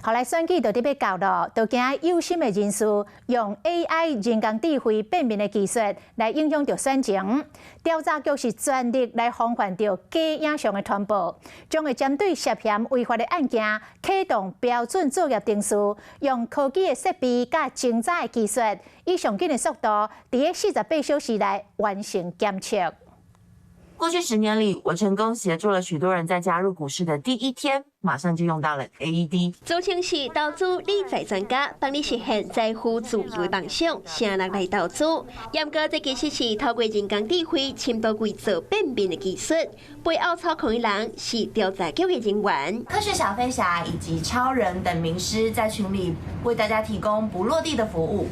後來選舉就佇欲到囉，就驚有心的人士用 AI 人工智慧變面的技術來影響著選情。調查局是全力來防範著假影像的傳播，將會針對涉嫌違法的案件啟動標準作業程序，用科技的設備佮偵查的技術，以上緊的速度，佇48小時內完成檢測。過去10年裡，我成功協助了許多人在加入股市的第一天，馬上就用到了 AED。自稱是投資理財專家，幫你實現財富自由的夢想，請人來投資。毋過這其實是透過人工智慧深度偽造變面的技術，背後操控的人是調查局的人員。科學小飛俠以及超人等名師在群裡為大家提供不落地的服務。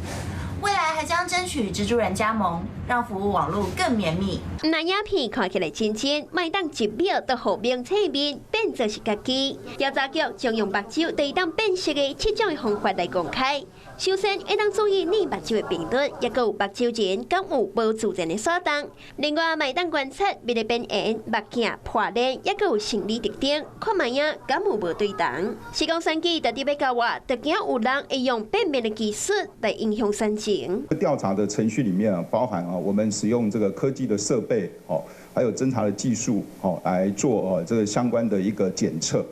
未來還將爭取蜘蛛人加盟，讓服務網路更綿密。那影片看起來真真，會當一秒就予明星面變做是家己。調查局將用目睭會當辨識的七種方法來公開。首先，會當注意你目睭的頻率，抑閣有目睭仁敢有無自然的甩動。另外，會當觀察面的邊緣、目鏡破裂，抑閣有生理特徵，看覓仔敢有無對同。是講選舉就佇欲到啊，就驚有人會用變面的技術來影響選情。調查的程序裡面啊，包含啊，我們使用這個科技的設備，哦，還有偵查的技術，哦，來做哦這個相關的一個檢測。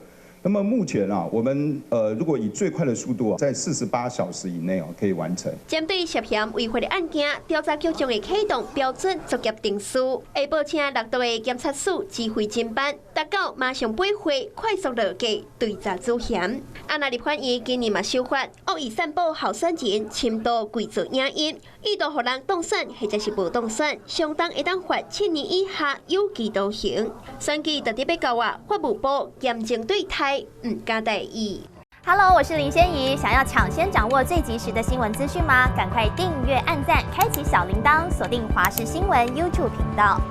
那麼目前啊，我們如果以最快的速度啊，在48小時以內哦，可以完成。針對涉嫌違法的案件，調查局將會啟動標準作業程序，會報請六都的檢察署指揮偵辦，達到馬上飛回、快速落地追查主嫌。啊，那立法院今年嘛修法，惡意散布候選人深度偽造影音，意圖予人當選或者是無當選，相當會當罰7年以下有期徒刑。選舉就佇欲到啊，法務部嚴正對待，毋敢大意。 Hello，我是林仙怡。想要搶先掌握最及時的新聞資訊嗎？趕快訂閱、按讚、開啟小鈴鐺，鎖定華視新聞 YouTube 頻道。